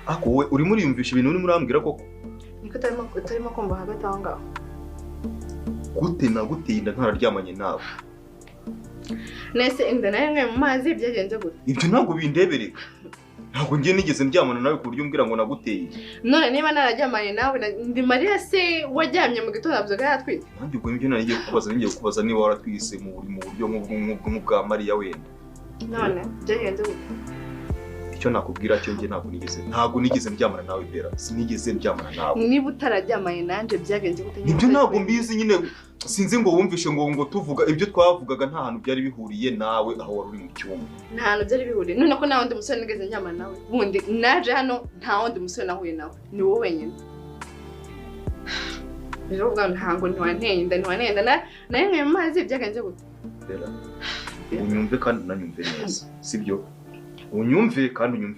Ako wowe urimo uriyumvisha ibintu urimo urambwira koko? Niko utarimo kumva hagati aho ngaho. Gute naguteye inda ntararyamanye nawe? Nese inda nayo mwe mu mazi byagenze gute? Ibyo ntabwo bindebereka. Ntabwo ngiye nigeze ndyamana nawe ku buryo umbwira ngo naguteye. None niba nararyamanye nawe, ndi Mariya se waryamye mu gitondo abyuka yatwite? Nanjye ubwo nibyo nari ngiye kukubaza niba waratwise mu buryo nk'ubwa Mariya wenda. None byagenze gute? Icyo nakubwira cyo nge ntabwo nigeze ndyamana nawe Bella, sinigeze ndyamana nawe. Niba utararyamanye nanje byagenze gute? Nibyo ntabwo mbizi nyine, sinzi ngo wumvishe ngo tuvuga ibyo twavugaga nta hantu byari bihuriye nawe aho wari uri mu cyumba. Nta hantu byari bihuriye. None ko nta wundi musore nigeze ndyamana nawe. Bundi naje hano nta wundi musore nahuye nawe. Ni wowe wenyine. Rero ubwo ntabwo ntiwanteye inda nayo mwe mu mazi byagenze gute? Bella, unyumve kandi unanyumve neza, sibyo? Unyumve kandi unyumve